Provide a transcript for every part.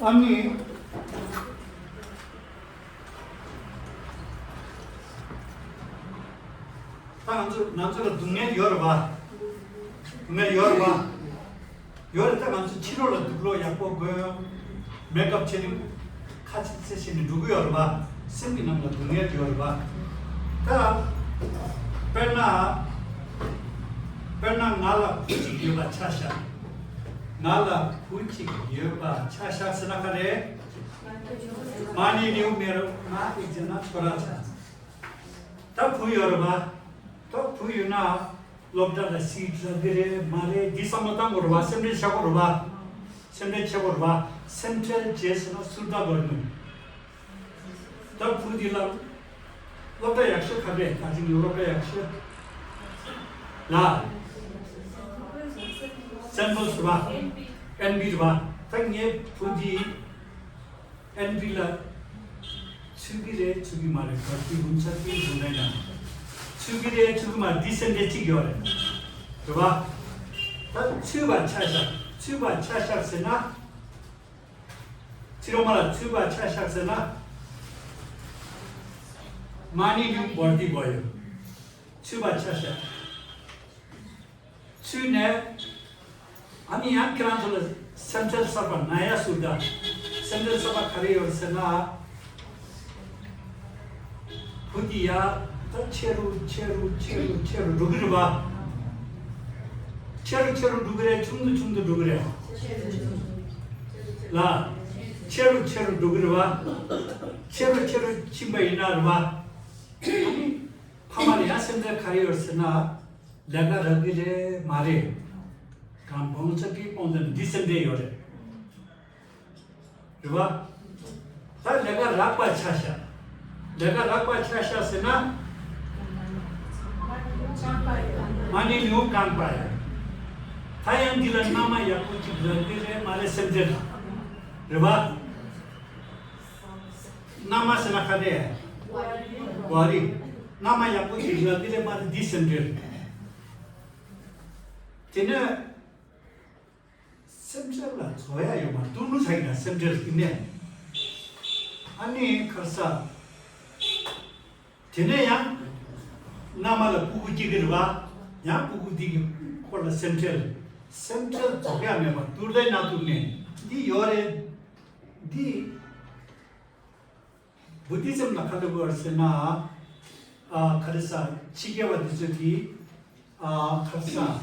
아니 남자가 등에 열어봐. 등에 열어봐. 열을 딱 남자 치료를 누구로 약고 그 메이크업 체리 같이 쓰시는 누구 열어봐. 생기는 거 등에 열어봐. 딱 περνά 나라 굳이 기어봐 차샤. 나라 굳이 기어봐 차샤 생각하래. 많이 리우메로 나 있잖아 돌아차. 딱 부여 열어봐. 또 부여나 롭다다 시트들에 말에 디사마당 걸어봐. 샘플 차 걸어봐. 샘플 차 걸어봐. 샘플 제스나 술다 걸면. 또 부디라 롭다 약속하래. 아직 유럽의 약속. 나 샘플 수봐. NB 수봐. 당에 부디 NB라 추기래 추기 말에 거기 문자기 보내나. 추기래 추기 말 디센데 찍어래. 봐. 추바 차샥스나. 치료말 추바 차샥스나. 많이 좀 버디 보여. 추바 차샥. 추네 아니 양 그란들 센터 사바 나야 수다. 센터 사바 카리오스나. 부디야 체루 누구를 봐. 체루 누구래. 춤도 누구래. 라 체루 누구를 봐. 체루 침바 이나를 봐. 아니 파마리아 센터 카리오스나 내가 러기래 말해. 감 봉석이 본는 디센데 요래. 봐. 다 내가 락바 차샤. 내가 락바 차샤스나 많이 뉴 깡파야. 타양 딜은 나마 야쿠치 그런데 말에 센데. 봐. 나마 생각하래. 와리. 나마 야쿠치 그런데 말에 디센데. 제가 샘플라 줘야 요만 둘로 사이나 샘플 있네. 아니 그래서 제네야 나마를 부구지기를 봐. 야 부구지기 콜라 샘플 줘야 하면 둘다 놔두네. 디 요래 디 부디즘 나카도 거스나 그래서 지게와 디저기 그래서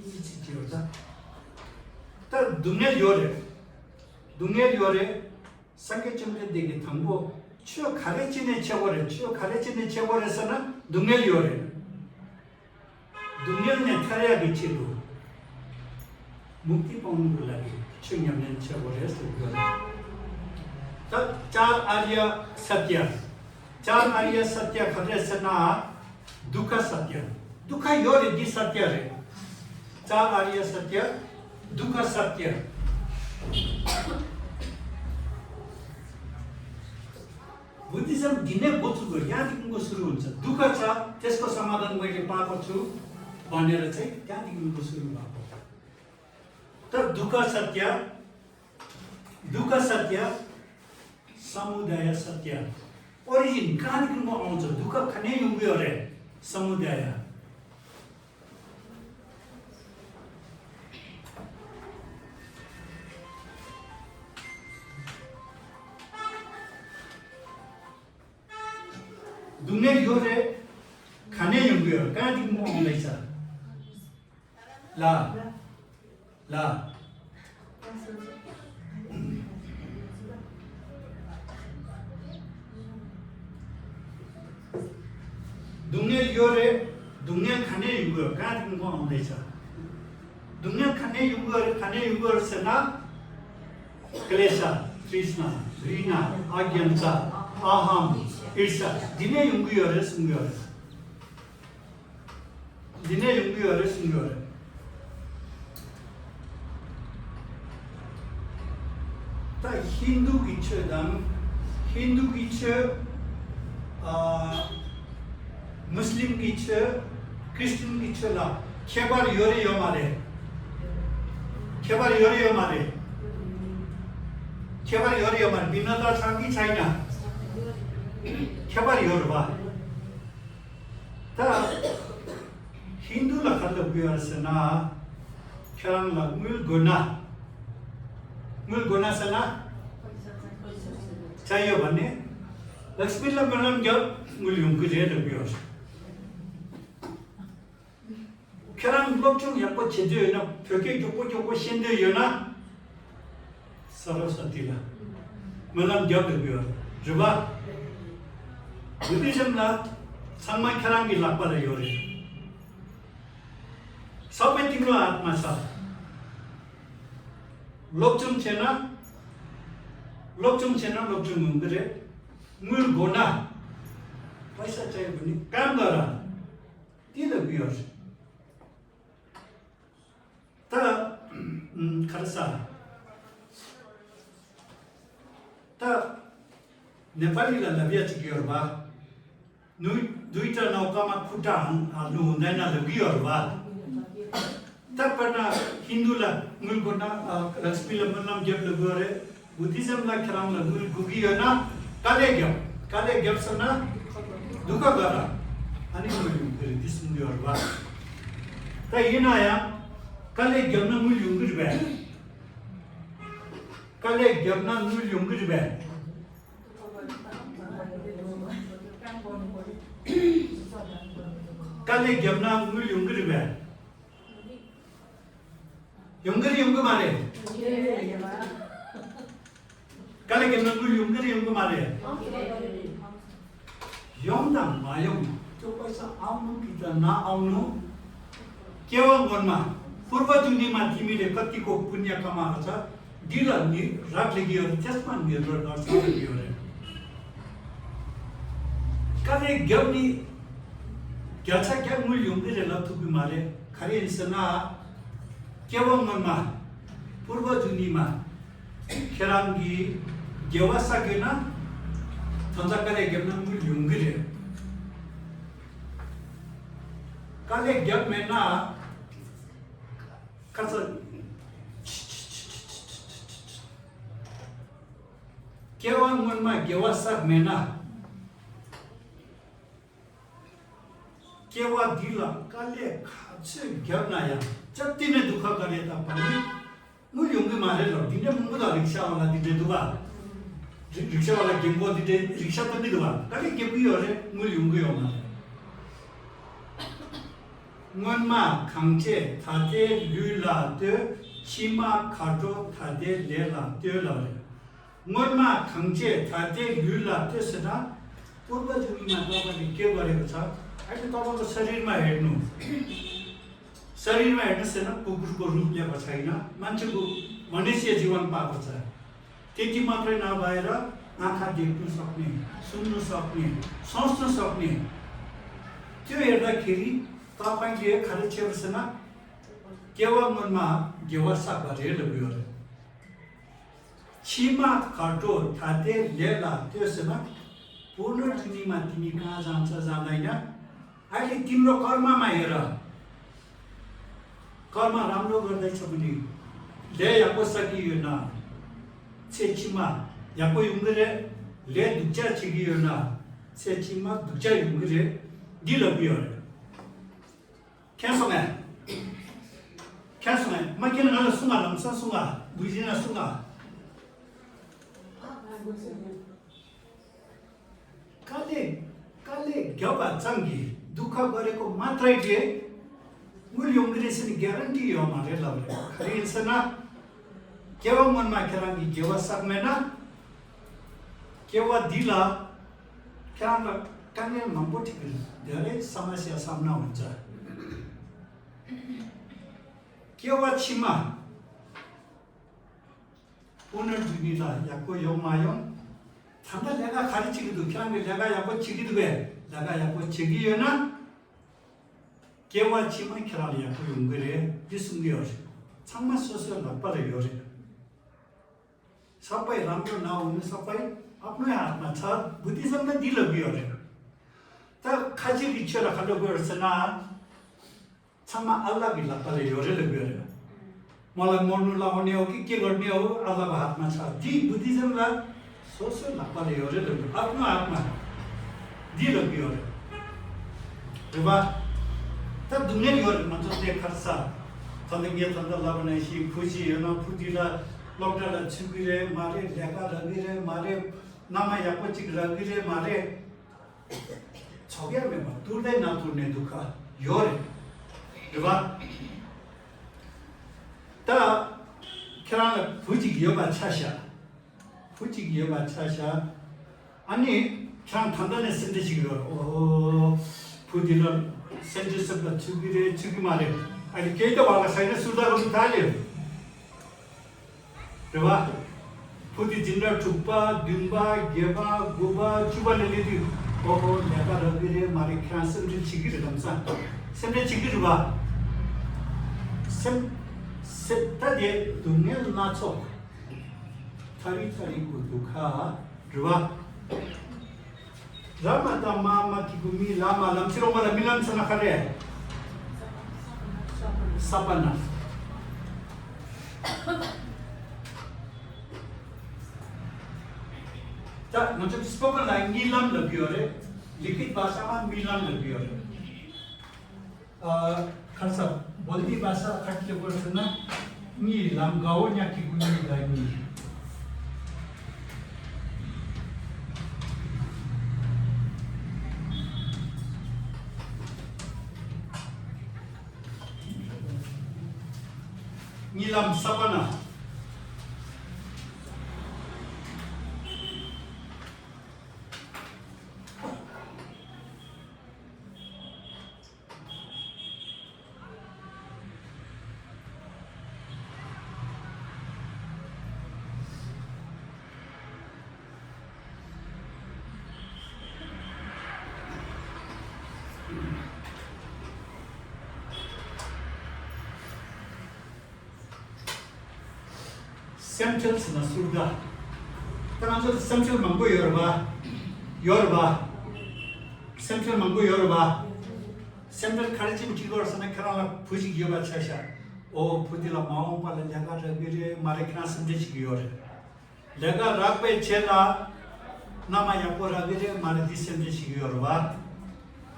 이 지지요다. 딱 dunge 요래 상계점에 되게 당고 추어 가르치는 체벌에서는 dunge 요래. dunge는 타야 비치도 무기 뽑는 걸라기 충념는 체벌에서 요래. चार आर्य सत्य खरेसना दुख सत्य दुख योर दी सत्य रे चार आर्य सत्य दुख सत्य बुद्धिज्म दिने बोथुको यहाँदेखिको सुरु हुन्छ दुख छ त्यसको समाधान मैले पाएको छु भनेर चाहिँ त्यहाँदेखिको सुरु भएको तर दुख सत्य समुदाय सत्य ओरिजिन कहाँदेखिको आउँछ दुःख खाने उयो रे समुदाय दुनिया यो रे खाने उयो कहाँदेखिको आउँदैछ ला दुनिया खाने युग कहाँदेखिको आउँदैछ दुनिया खाने युगहरूसँग क्लेश तृष्णा घृणा अज्ञानता अहम ईर्ष्या दिने युगहरू सुँगहरू त हिन्दू मुस्लिम की छ क्रिश्चियन की छ ला खेबार योरे यो मारे खेबार योरे यो मारे खेबार योरे यो मारे भिन्नता छ कि छैन खेबार योर बा त हिन्दू ला खल्लो बियर्सना खेराङ ला मूल गुना सना चाहियो भने लक्ष्मी ला बनम जब मूल्यम को जे बियर्स खेराङ लोकचुङ याको छेदे न फेके जोको सेन्दे यो न सरस्वती ला मनम जब बियर जुबा बुद्धिज्म ला सङ्गमा खेराङ कि लापा यो रे सबै तिम्रो हातमा छ लोकचुङ छैन लोकचुङ हुँदरे मूल गोना पैसा चाहियो भने काम गर त्यही त बियर त खर्सा त नेपालीलाई लबिया चिकियोर बा दुईटा नौकामा खुट्टा हाल्नु हुँदैन लगियोर बा तपना हिन्दूला मूल गोना लक्ष्मीला मनम जब लगोरे बुद्धिज्मला खेराङला मूल गुगियो न काले ग्याप सना दुःख गर अनि मूल गुगियो दिसमुलियोर बा त यिनाया काले ग्यापना मूल युंगिर बे काले ग्यापना मूल युंगिर बे काले ग्यापना मूल युंगिर बे Yung mare. Kali kita nunggu yung mare. Yung dah mayung. Coba sa aunu kita na aunu. Kewa gonma. Purba dunia mati mile kati ko punya kama aja. Dila ni rak lagi orang jasman ni orang dasar lagi orang. Kali gam ni kaya kaya mul yung ni rela tu bimare. Kali insana केवंगनमा पूर्व जुनीमा खेरांगी गेवासा गेना थंदा करे गेमना मूल युंगिरे काले game में ना कस केवंगनमा गेवासा में ना केवा दिला काले खाचे गेम ना या जति नै दुःख गरे तापनि मूल युंगी मारे लडिने मुदा रिक्शा वाला दिदे दुबा रिक्शा वाला गेमको दिदे रिक्शा त दिदुबा कले गेमकी हरे मूल युंगी हो मारे ngनमा khangche thade lula de chima khato thade lela de la ngनमा khangche thade lula de sena पूर्व जुनीमा तपाईले के गरेको छ अहिले तपाईको शरीरमा हेर्नु शरीरमा हेर्नुस् हैन कुकुरको रूप ल्याएको छैन मान्छेको मनुष्य जीवन पाएको छ त्यति मात्रै नभएर आँखा देख्न सक्ने सुन्न सक्ने सोच्न सक्ने त्यो हेर्दाखेरि तपाईले खरेछेर्सन केवा मनमा गेवसा गरेर गयो छिमा खटो थाते लेला त्यसमा पूर्ण दुनियामा तिमी कहाँ जान्छ जाँदैन अहिले तिम्रो कर्ममा हेर कर्म राम्रो गर्दैछ भने ले याको सकियो न छेचिमा याको युंगरे ले दुचा छिगियो न छेचिमा दुचा युंगरे दिल बियो क्या समय मकिन न सुंगा लमसा सुंगा बुझिना सुंगा काले गबा चंगी दुःख गरेको मात्रै के मूल युंग्रेसन ग्यारेंटी हो मारे लवले खरीसना केवा मनमा खेरांगी केवा सक्मेना केवा दिला खेरांग काने नम्बोटी धेरै समस्या सामना हुन्छ केवा छिमा पुनर्जुनिला याको योमायो थांदा लेगा खाली चिगिदु खेरांग लेगा याको चिगिदु बे लेगा याको चिगियो ना केवा छिमा खेराली याको युंगरे दिसुंगियो छाममा सोसल लपले योरे सबै राम्रो नहुनु सबै आफ्नै हातमा छ बुद्धिज्मले दिलो बियो रे 다 가지 기초라 가려고 했으나 참마 알라기 라빠레 요래를 그래 मलाई मर्नु लगाउने हो कि के गर्ने हो अल्लाहको हातमा छ जी बुद्धिज्मलाई सोसो लापाले हो रे आफ्नो हातमा दिइरह्यो रे रुबा त दुनिया यो मतलब खर्चा तन्दे तन्द लाउने सी खुशी हो न फुटिला लकडाउन छिबिरे मारे ल्याका रगिरे मारे नामा या पछि रगिरे मारे छग्या मेमा तुर्दै नतुर्ने दुःख यो रे रुबा ता खेराला फुजी गियोबा छाशा अनि खेरान थन्दने सिन्दै सिग्यो ओ फुदिल सेन्जु सब छुगी मारे अहिले केही त भएको छैन सुर्ता गर्नु थाल्यो रेवा फुदी जिन्दा ठुप्पा दिम्बा गेबा गोबा चुबाले लिदि ओहो ल्याबा रगिरे मारे खेरान सेन्जु छिगिरे दमसा सेन्जु छिगिरुबा तदे दुनिया नाचो थरी को दुखा रुवा रामा ता मामा की गुमी लामा लमचिरो मला मिलन सना करे सपना ता मतलब स्पोकन लाइन नीलम लगियो रे लिखित भाषा में मिलन लगियो रे खर्चा बोलती भाषा खट्टे बोलना ni lam gaonya ki guni dani ni lam sapana Central na surga. Tangan so central manggo yorba. Central manggo yorba. Central kharchi mchigor sana kharala fuji gyoba chasha. O pudila maung pala jaga ragire mare khna sande chigyor. Jaga ragbe chela nama yapo ragire mare di sande chigyorba.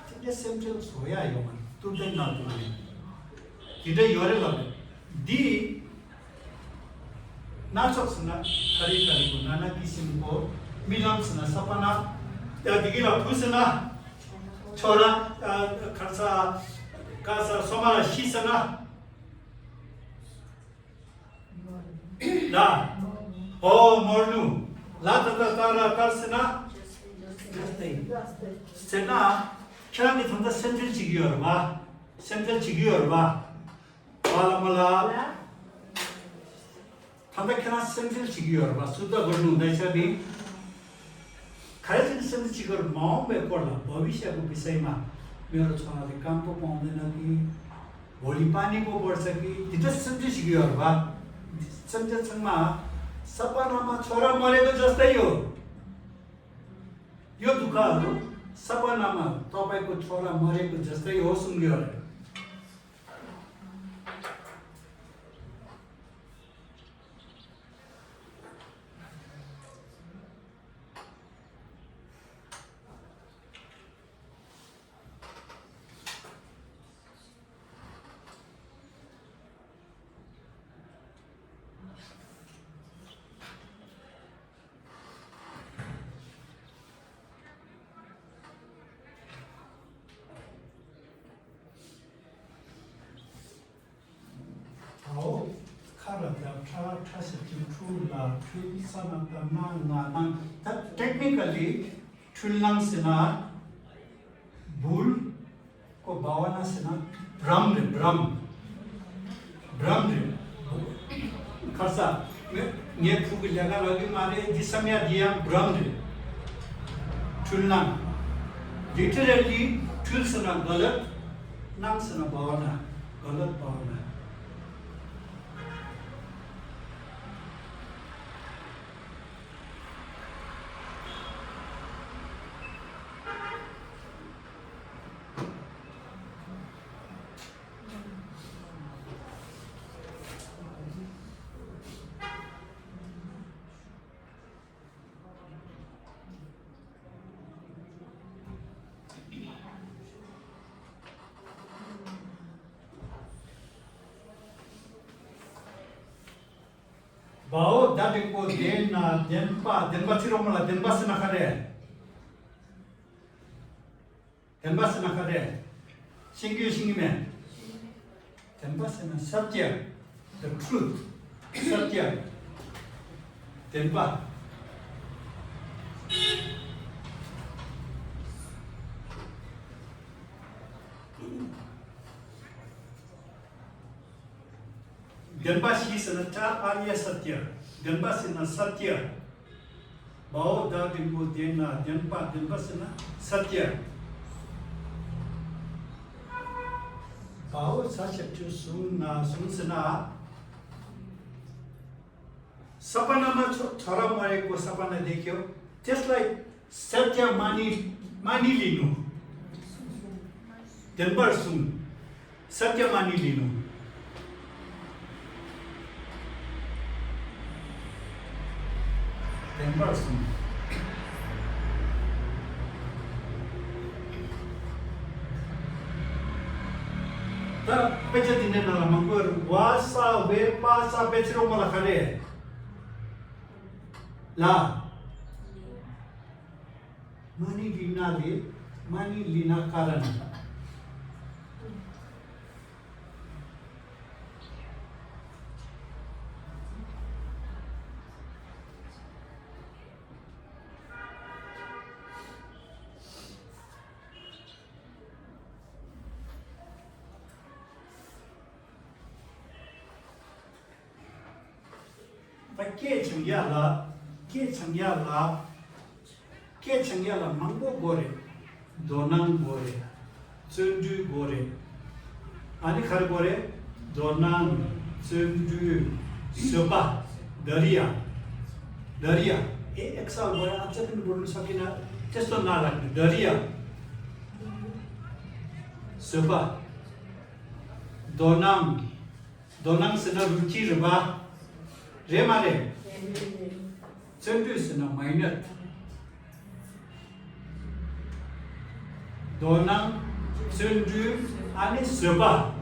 Tinde central soya yoman. Tudde na tudde. Tinde yore labe. Di नाचोक्सना थरी को नाना किसिम को मिलम्सना सपना दिगिला फुसना छोरा खर्चा कासा समाला शिसना ला ओ मर्नु ला तारा कर्सना सेना खेलामी थन्दा सेन्ट्रल चिगियोरबा वाला मला थन्दा खेला सेन्ट्रल चिगियोरबा सुद्धा गर्नु हुँदैछ नि खारेजन सेन्ट्रल चिगर माउ बेकोला भविष्यको विषयमा मेरो छोराले काम पो पाउँदैन कि भोलि पानी पो पर्छ कि त्यो सेन्ट्रल चिगियोरबा सेन्ट्रल छमा सपनामा छोरा मरेको जस्तै हो यो दुःखहरू सपनामा तपाईको छोरा मरेको जस्तै हो सुन्ग्यो technically Trullang Sena Bull ko Bhavana Sena Brahm Khasa ne फुग लगा लगे मारे जिस समय दिया Brahm Trullang literally Trul Sena गलत नाम Sena Bhavana गलत भावना Bao dadiko dena denpa tiromala denpa senakare. Denpa senakare. Singyu singime. Denpa sena satya, the truth. Satya. Denpa. Denpa shi sana cha arya satya. Denpa sena satya. Bao dadiko dena denpa sena satya. Bao sachapchu sun sena सपनामा छोरा मरेको सपना देख्यो त्यसलाई सत्य मानिलिनु denpa sun सत्य मानिलिनु denpa sun ta pecha dinne na mangor wasa ve pasa pechro mala khare La mani lina karan ta ke changya la mangbo gore donang gore chundu gore ani khar gore donang chundu soba daria exal gore acha पनि बोल्न सकिन त्यस्तो नलाग्ने daria soba donang sena ruchi rba remare chundu sena minor Donang, Sundu, and Soba.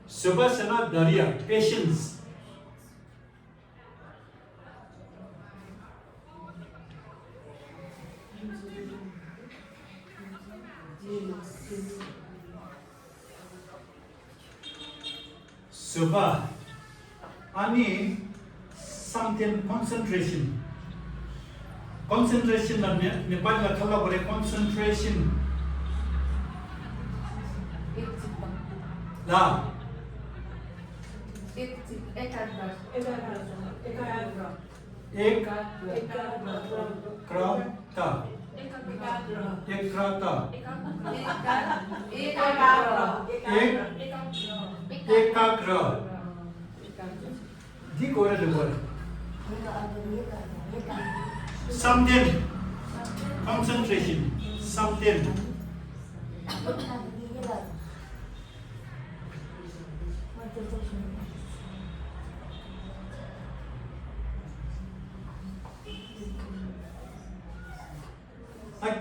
Soba Sana Daria, patience. Soba. Ani something concentration. Concentration na Nepal la khala bore concentration la ekagra di kore de bore something concentration something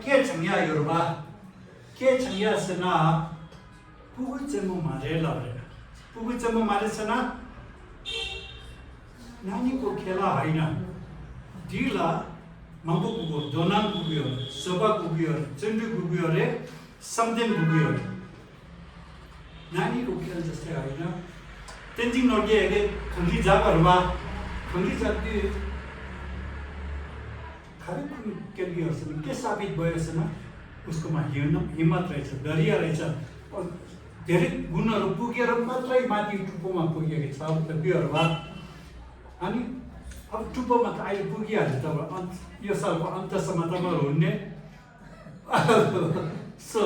ke changya yorba ke changya sana pugu chemo mare la pugu chemo mare sana nani ko khela haina dila Mambo kugo, donang kugo, soba kugo, chundu kugo re, something kugo. Nani ko khel jaste haina. Tenzing norge age khangli jabarma, khangli jati khare kun kelgi hasna ke sabit bhayasna usko ma himmat रहेछ दरिया रहेछ धेरै गुणहरु पुगेर मात्रै माथि टुप्पोमा पुगेको छ व्यक्तिहरुमा अनि अब टुप्पोमा त अहिले पुगिहाल्छ तब यो सालको अन्तसम्म त हुने सो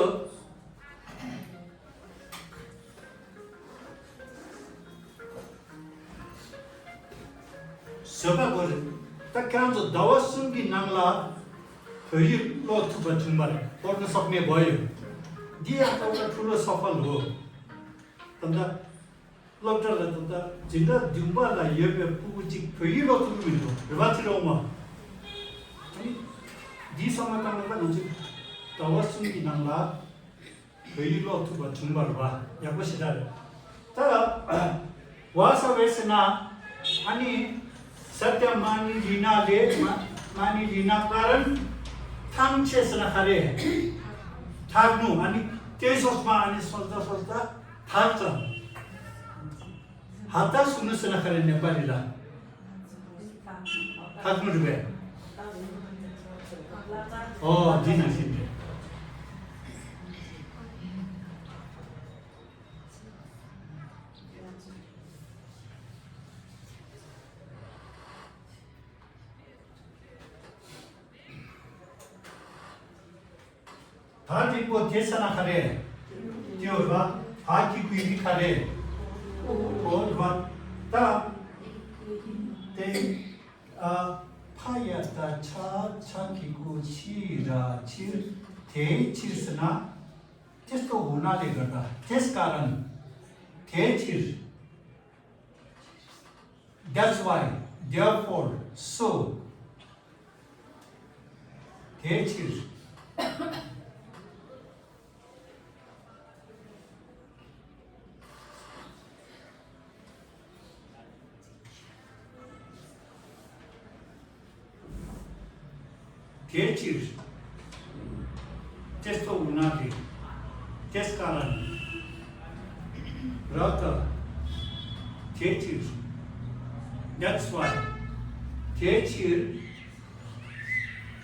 सबै गरे त कान्छ दवसुङ्गी नाङ्ला फेरि लो थुप थुम्बर पढ्न सक्ने भयो दिया त एउटा ठुलो सफल हो तन्दा लक्टरले तन्दा जिन्दा दिम्बालाई यो पुगुची फेरि लो थुम्बिलो रवातिरोमा अनि दि समातामा हुन्छ दवसुङ्गी नाङ्ला फेरि लो थुप थुम्बर वा या बसिदा तर वासवेसना अनि सत्य मानिलिना कारण थांचेसना खरे थाग्नु अनि त्यही सोचमा अनि सोच्दा थाक्छ हताश हुनुसना खरे नेपालीलाई थाक्नु रुपे दिन सिन्धे थार्टीको त्यसना खरे त्यो वा हाकी कुइरी खरे वा ता ते फायाता छाकीको छिरा छिर थे छिर्सना त्यस्तो हुनाले गर्दा त्यसकारण थे छिर that's why therefore so थे छिर चिज त्यस्तो हुनाले त्यसकारण र त त्यो चिज that's why त्यो चिज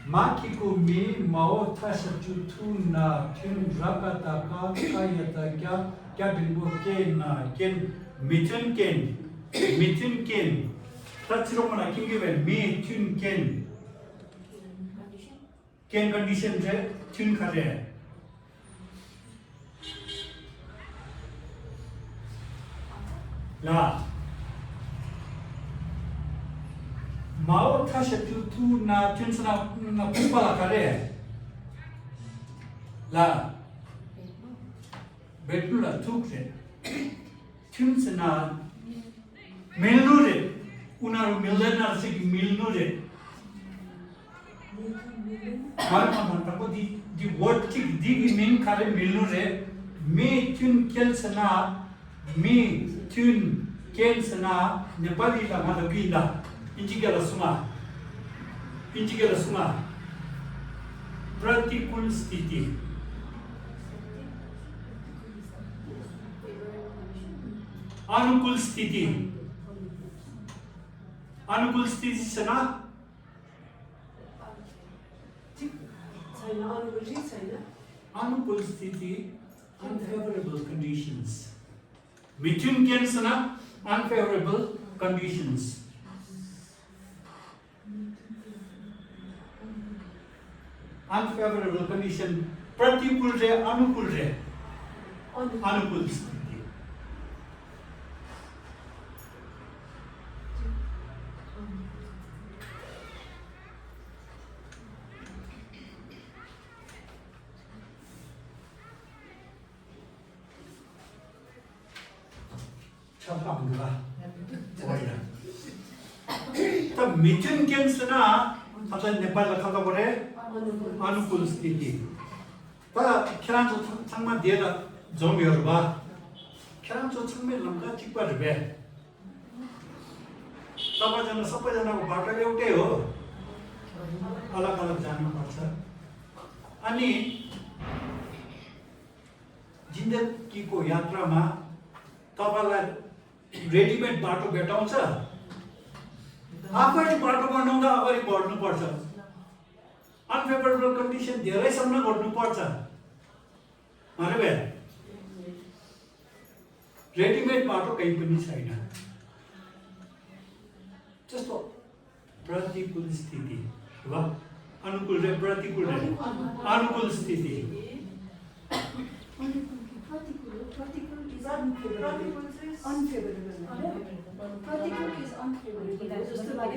माकीको मी माओ थासचु थुना थिन रकता का कायता क्या बिंगो के ना केन मिथुन केन तत्रो मना किंगे वे मी थुन केन कंडीशन से चुन खरे ला माओ था शत्रु तू ना चुनसना ना पुपा खरे ला बेटुला थुक से चुनसना मिल्नु रे उनारु मिल्दैन से कि मिल्नु रे को दी वर्ड की दी मीन खाले मिल्नु रे मी चुन केल्सना मी चुन केल्सना नेपाली ला मादो गिला इंजिगेला सुमा प्रतिकूल स्थिति अनुकूल स्थिति सना अनुकूल स्थिति unfavorable conditions मिथुन केल्सना unfavorable conditions unfavorable condition प्रतिकूल रे अनुकूल रे अनुकूल स्थिति तब मिथुन केल्सना मतलब नेपाल लखा बोले अनुकूल स्थिति तर खेलांचो छंगमा दिएर जमीहरु बा खेलांचो छंगमे लम्का चिक्पा रुबे सबैजना सबैजनाको बाटो एउटै हो अलग अलग जानु पर्छ अनि जिन्दगीको यात्रामा तपाईलाई रेडिमेड बाटो भेटाउँछ आफैले बाटो बनाउँदा अगाडि बढ्नु पर्छ unfavorable condition धेरै सामना गर्नु पर्छ माने रेडिमेड बाटो कहीं पनि छैन जस्तो प्रतिकूल स्थिति वा अनुकूल र प्रतिकूल अनुकूल स्थिति Particle is unfavorable. Just like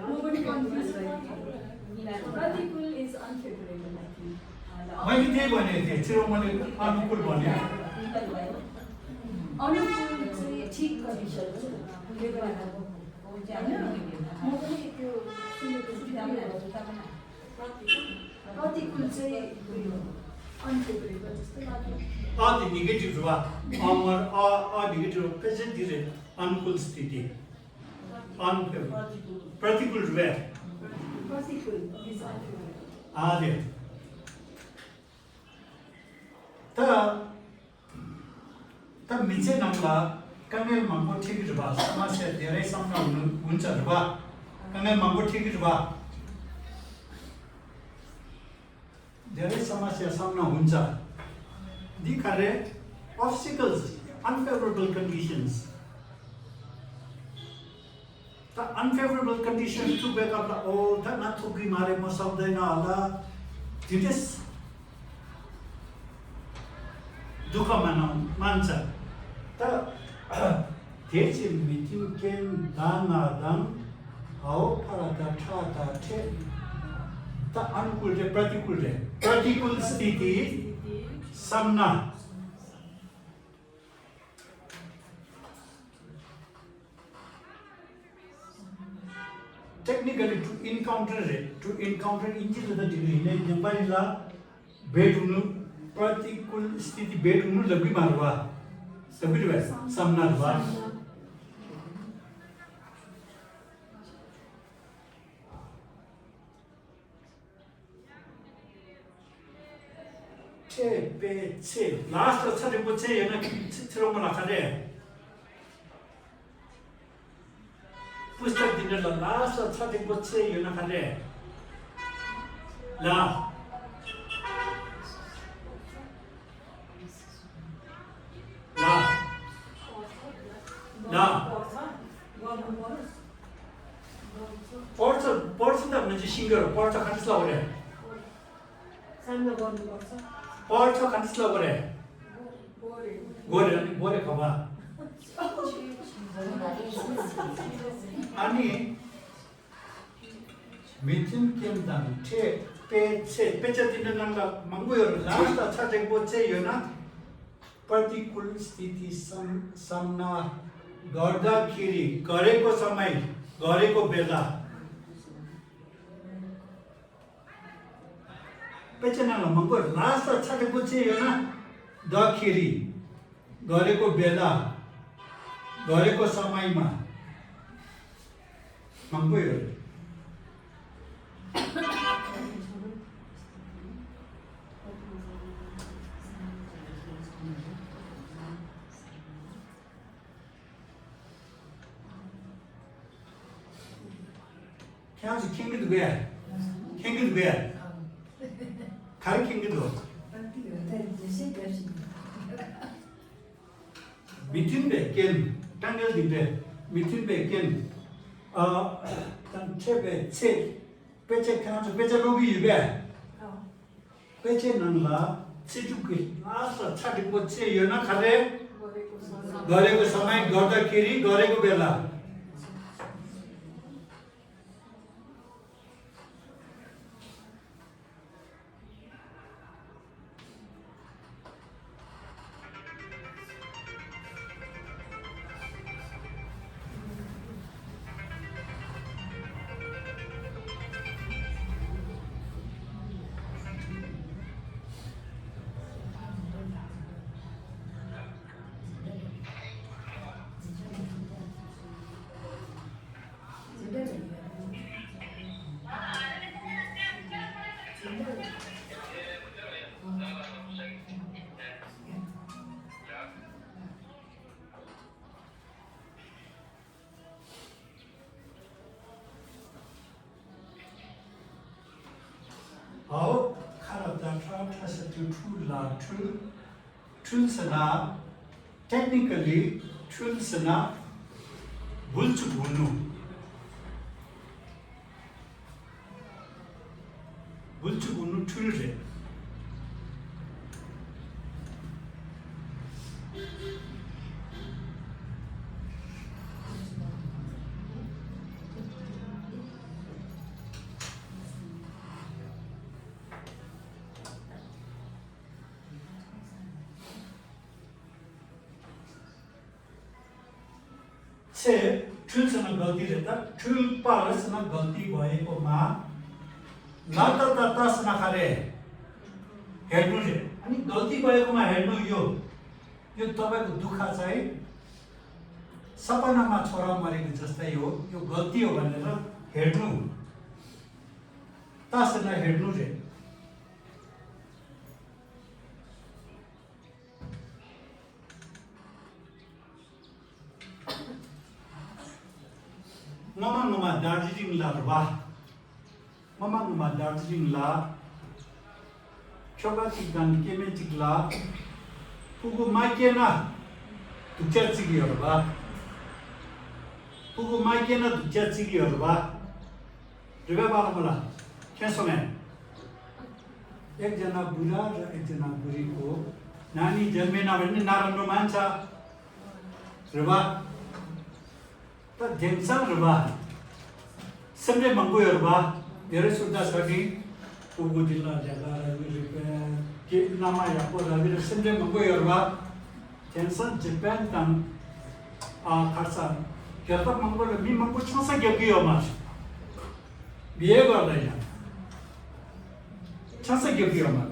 nobody confused right now. Particle is unfavorable, I think. मैले त्यही भनेको थिएँ चिरो मैले अनुकूल भने अनुकूल चाहिँ ठिक कन्डिसन हो म पनि त्यो सुनेको छु प्रतिकूल चाहिँ unfavorable जस्तो लाग्यो अ नेगेटिभ रुवा अमर अ नेगेटिभ पेचे दिरे अनुकूल स्थिति अनफेभरेबल प्रतिकूल रुवा प्रतिकूल is unfavorable आदि त मिचे नंगला कमेल मंगो ठीक रुवा समस्या धेरै सामना हुन्छ रुवा कमेल मंगो ठीक रुवा धेरै समस्या सामना हुन्छ दिखारे obstacles unfavorable conditions the unfavorable conditions to back up the all that not to be mare mo सक्दैन होला दिस दुःख मान्छ त धेरै मिटिङ केन दान आओ फरक छाता छे त अनुकूल रे प्रतिकूल स्थिति सामना technically to encounter inji the dile नेपालीला भेट हुनु प्रतिकूल स्थिति भेट हुनु लगी मारवा सबै भए सामना हुआ छे लास्ट अच्छा देखो छे ये ना छिरो मला खाले पुस्तक दिन ला लास्ट अच्छा देखो छे ये ना खाले ला पर्छ त म्हणजे सिंगर पर्छ खान्छ लाउरे सामना गर्नुपर्छ पर्छ खान्छ लाउरे गोरे खबा अनि मिथिन केम दान छे पेचे दिन नंगा मंगुयर लास्ट अच्छा देखो छे यो ना प्रतिकूल स्थिति सामना गर्दाखेरि गरेको समय गरेको बेला पेचनाला मंगो लास्ट अच्छा देखो छे यो ना दखेरि गरेको बेला गरेको समयमा मंगो यो क्या 킹기도 왜? 킹기도 왜? 가르 킹기도. 미팅 백겐 땅을 딘데 미팅 백겐 단 체베 체 배체 칸도 배체 로비 유베. 배체 난라 치주기 लास्ट छाडेको चे यो न खाले गरेको समय गर्दाखेरि गरेको बेला How character has to true sana technically true sana bulchu bunu true re से ठुलसँग गल्ती रहता ठुल पारसँग गल्ती भएकोमा लाता ततासँग खाले हेर्नु रे अनि गल्ती भएकोमा हेर्नु यो तपाईँको दुःख चाहिँ सपनामा छोरा मरेको जस्तै हो, यो गल्ती हो भनेर हेर्नु, तासलाई हेर्नु रे। ngoma Darjeeling la rwa, ngoma Darjeeling la choba tigan keme tigla pugu maikena tukchachigi rwa, pugu maikena tukchachigi rwa rwa बाबुला क्या समय एक जना बुढा र एक जना बुढीको नानी जन्मेन भने नराम्रो मान्छ रवा त जेन्सन रवा सबै मंगुरवा धेरै सुविधा छ कि पुगु दिला जग्गा के नामा याको रवि सबै मंगुरवा जेन्सन जापान तम खर्चा केता मंगुर मी मंगु छसा गेकियो मा बिहे गर्दैन छसा गेकियो मा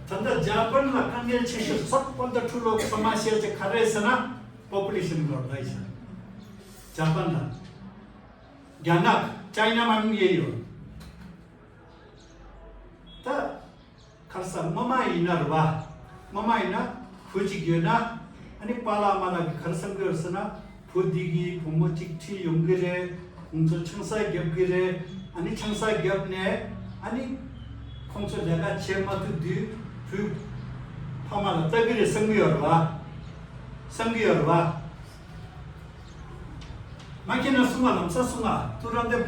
तन्दा जापानमा कन्या क्षेत्र सबभन्दा ठुलो समस्या चाहिँ खरेसना पपुलेसन गर्दैछ जापानमा ज्ञानक चाइनामा पनि यही हो त खर्सा ममाइना फुजिग्योना अनि पालामाला खरसंगर्सना फुदिगी फुमोचिक्ठी युंगिरे उनसे छंसा गेबगिरे अनि छंसा गेबने अनि फंक्शन जगह छेमत दि फु फमाला तगिरे संगियरवा माकिना सुंगा लम्सा सुंगा तुरन्दै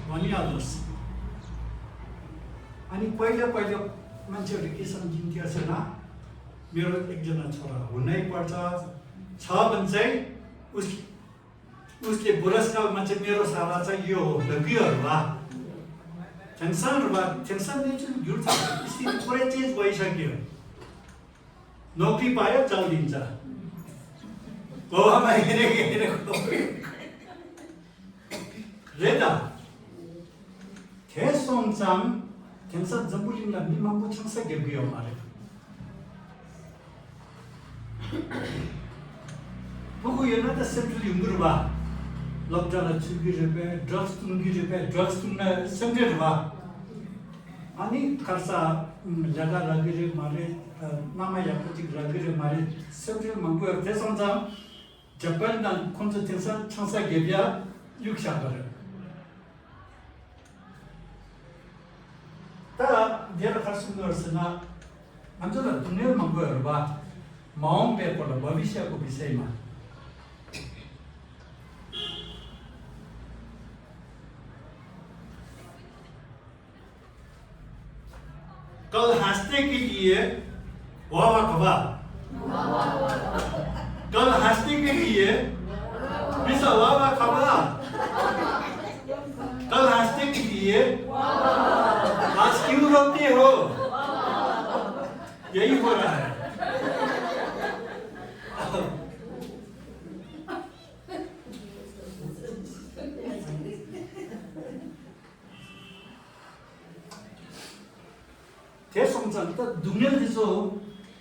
भनिहाल्नुस् अनि पहिला मान्छेहरुले के सम्झिन्थ्यो छैन मेरो एकजना छोरा हुनै पर्छ छ भने चाहिँ उसले बुढेसकाल मान्छे मेरो सारा चाहिँ यो हो लगियरवा टेंशन युथ स्थिति पुरै चेन्ज भइसक्यो नौकरी पायो चल्दिन्छ गोवामा हेरेको रेदा खेसोङचाम टेंशन जम्बुलिङला मिमामु छंसा गेबियो मारे बुगु yana da central yungurwa lockdown chugirebe drugs tungna संगेरवा अनि खर्चा जग्गा लगेर मारे मामा यापति लगेर मारे सेन्ट्रल मंगु त्यसन्छ जापान द कोन्स टेंशन छंसा गेबिया युक्षा गरे त धेरै खर्चुङहरुसँग अञ्चल दुनिया मंगुहरुबा माउङ पेपर भविष्यको विषयमा कल हंसने के लिए वाह वाह खबा कल हंसने के लिए मिसा वाह वाह खबा कल हंसने के लिए आज क्यों रोते हो यही हो रहा है त्यसोंचान त दुनिया जसो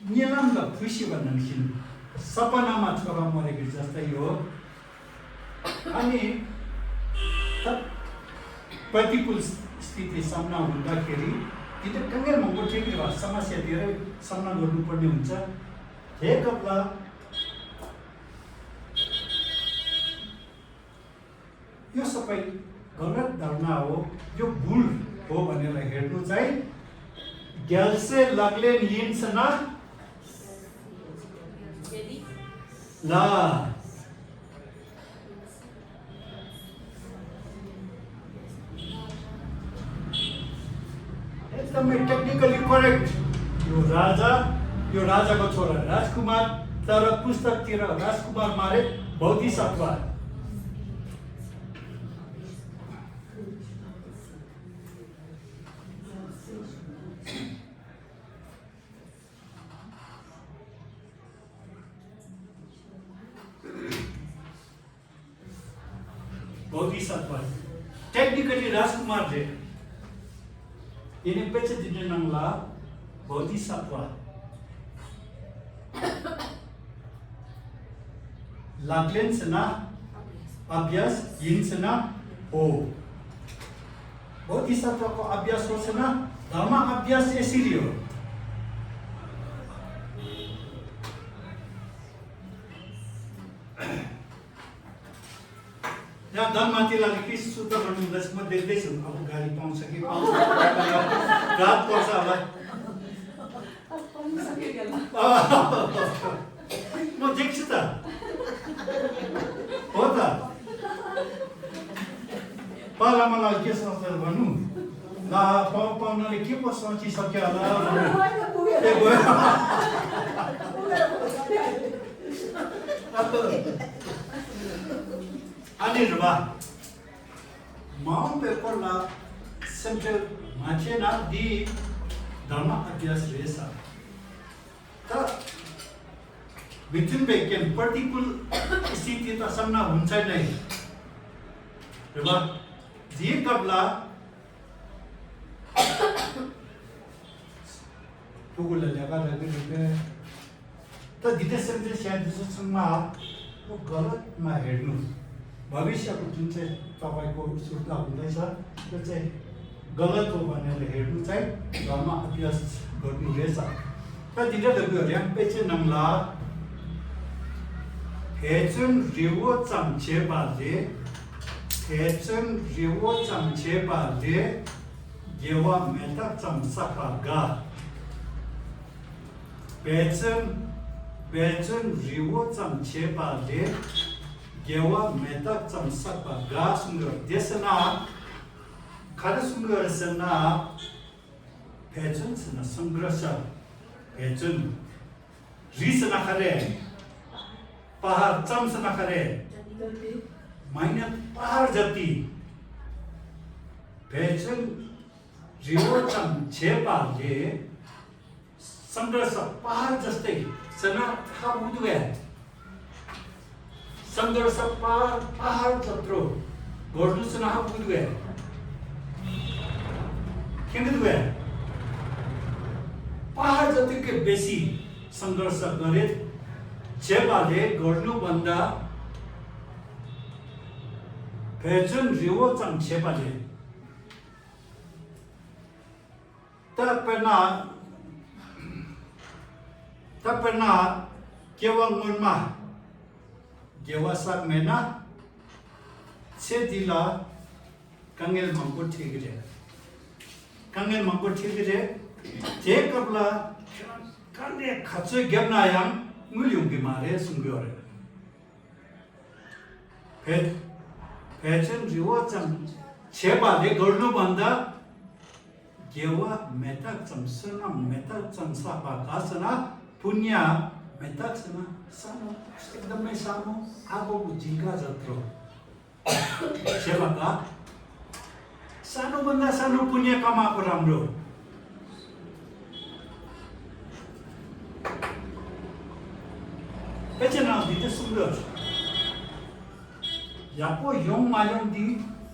नियममा खुसी भन्नसिन सपनामा छोरा मरेको जस्तै हो अनि प्रतिकूल स्थिति सामना हुँदाखेरि किन कङ्गेर मंगो ठिक र समस्या धेरै सामना गर्नुपर्ने हुन्छ हे कपला यो सबै गलत धारणा हो यो भुल हो भनेर हेर्नु चाहिँ ग्याल्से लगले यिन्सना ला एकदमै टेक्निकली करेक्ट यो राजाको छोरा राजकुमार तर पुस्तकतिर राजकुमार मारे बौद्धिसत्व बोधिसत्व टेक्निकली राजकुमार रे ini pece di nang la bodhisattva laglen sena abhyas yin sena ho bodhisattva ko abhyas ho sena dharma abhyas esiri ho यहाँ धनमाथि लागि शुद्ध गर्नुहुँदैछ म देख्दैछु अब गाडी पाउँछ कि पाउँछ रात पर्छ होला म देख्छु त हो त पहिला मलाई के सोच्छ भन्नु ला पाउनले के पो सोचिसक्यो होला Anirva Mount Peperla Central Machena di Dharma Abhyas Resa. The within Becken particular city the Samna Hunchai. River Zee Kabla Pugula Lava the Dita Central वो गलतमा हेर्नु भविष्यको जुन चाहिँ तपाईको सुर्ता हुँदैछ त्यो चाहिँ गलत हो भनेर हेर्नु चाहिँ धर्म अभ्यास गर्नु रहेछ त दिले दगु र्याम पेचे नमला हेचन रिवो चमचेबाले गेवा मेता चमसकागा Bechen riwo cham chepa le gewa meta cham sakpa ga sungur desana khara sungur sana bechen sana sangrasa bechen risana khare pahar cham sana khare maina pahar jati bechen riwo cham chepa le sangrasa pahar jastai Sana Habuduya Sandar Sapa Pahar Chatro Gordu Sana Habuduya Kenduya Pahar Jatike Besi Sandar Sagaret Chebale Gordu Banda Pejan Rivo Cham Chebale Tapena kewa ngulma gewa sak mena sedila kangel mangko thigre je kapla kande khatse gyamna yang ngulyung gi mare sungyore pechen riwa cham cheba de gornu banda gewa meta cham suna meta cham sapa kasana punya metak sana samo एकदमै सानो आगोको झिल्का जत्रो सेवाका सानो भन्दा सानो पुण्य कमाएको राम्रो पेचना दिते सुन्दर यापो यङ मायङ दि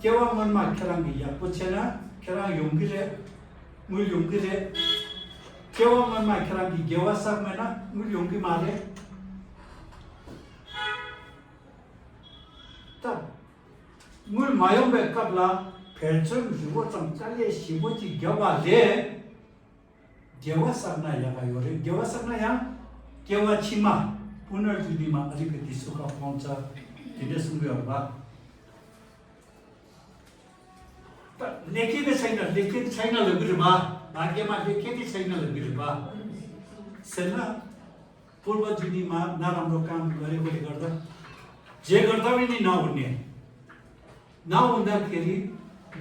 केवा मनमा खेलांगी यापो छेना खेला यङगिरे मुल यङगिरे केवा मनमा खेलांगी गेवा sak mena मुल यङगि मारे ता मुल मायङ बे कबला फेचन जुबो चमचाले शिवजी गेवाले गेवा sak na यागा योरे गेवा sak na या केवा छिमा पुनर्जुदीमा अलिकति सुख पाउँछ दिने सुन्गहरुमा लेखेको छैन लगिरबा भाग्यमा लेखेकै छैन लगिरबा सेना पूर्व जुदीमा नराम्रो काम गरेकोले गर्दा जे गर्दा पनि नहुँदाखेरि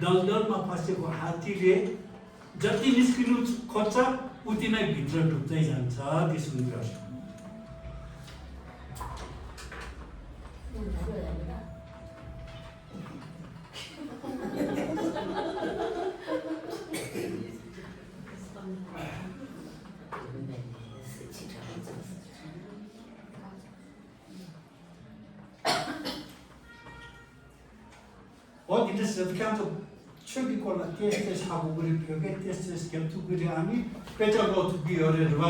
दलदलमा फसेको हात्तीले जति निस्किनु खोज्छ उति नै भित्र डुब्दै जान्छ त्यसुन्गहरु 어디 됐어? 그냥 초기 콜라 테스트 하고 그리 벽에 테스트 겹투 그리 아니 빼자고 두기 어려워.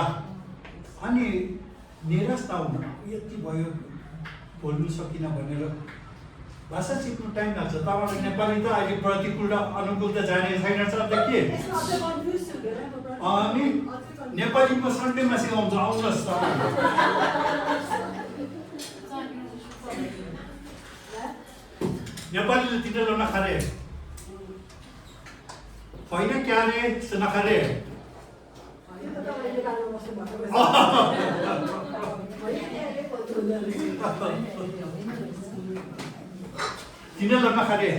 아니 내려서 यति भयो बोल्नु सकिन भनेर भाषा सिक्नु टाइम लाग्छ तपाईहरु नेपाली त अहिले प्रतिकूल र अनुकूल त जाने छैन त के अनि नेपालीमा सन्डेमा सिकाउँछ आउनुहोस् त नेपालीले तिनीहरु नखारे होइन क्या रे नखारे तिनीहरुलाई नखारे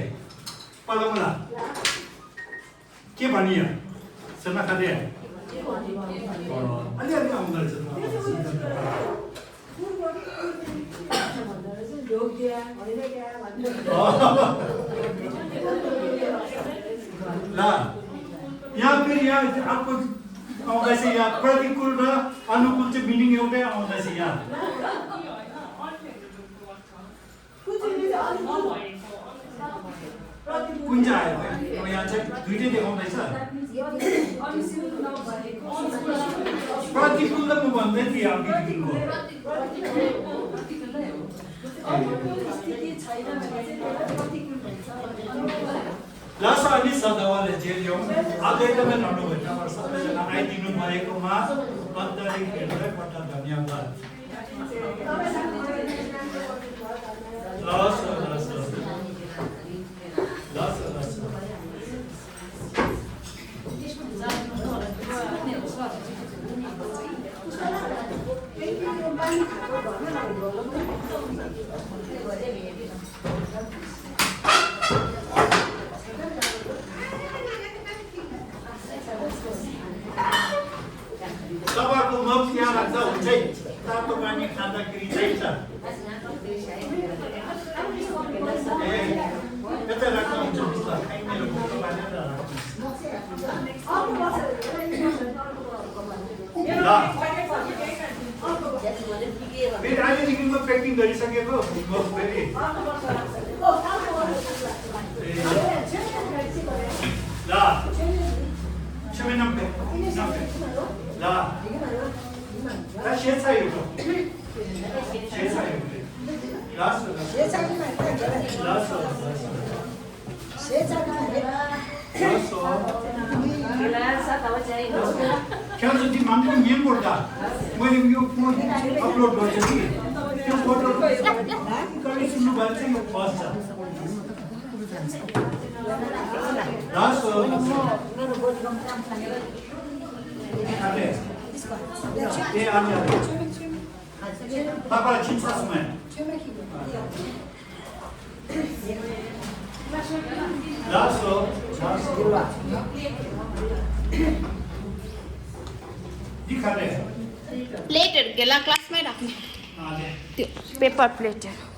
पलमला के भनियो नखारे अलि आउँदो ल यहाँ फेरि यहाँ आपको आउँदैछ यहाँ प्रतिकूल र अनुकूल चाहिँ मिनिङ एउटै आउँदैछ यहाँ कुन चाहिँ आयो अब यहाँ चाहिँ दुईटै देखाउँदैछ प्रतिकूल त म भन्दै थिएँ अब बिग्रिनुको लास्ट अनि सदावाले जे ल्याउँ आज एकदमै राम्रो भयो तपाईहरु सबैजना आइदिनु भएकोमा अन्तरिक हृदयबाट धन्यवाद लास्ट तपाईँको मुख यहाँ राख्दा हुन्छ तातो पानी खाँदाखेरि चाहिन्छ यता राख्दा हुन्छ मेरो मुखको बारेर फेरि अहिलेदेखि म प्याकिङ गरिसकेको फेरि ल क्षमा नम्बर ला ला शेष आहे तो शेष आहे लास्ट क्या जो ती मामले में ये बोलता मैं यो फोन अपलोड कर चुकी त्यो फोटो कभी सुनने वाले से यो पास था लास्ट अरे ये आ गया पापा चिंता समय लास्ट दिखा रहे प्लेटहरु गेला क्लासमै राख्ने त्यो पेपर प्लेटहरु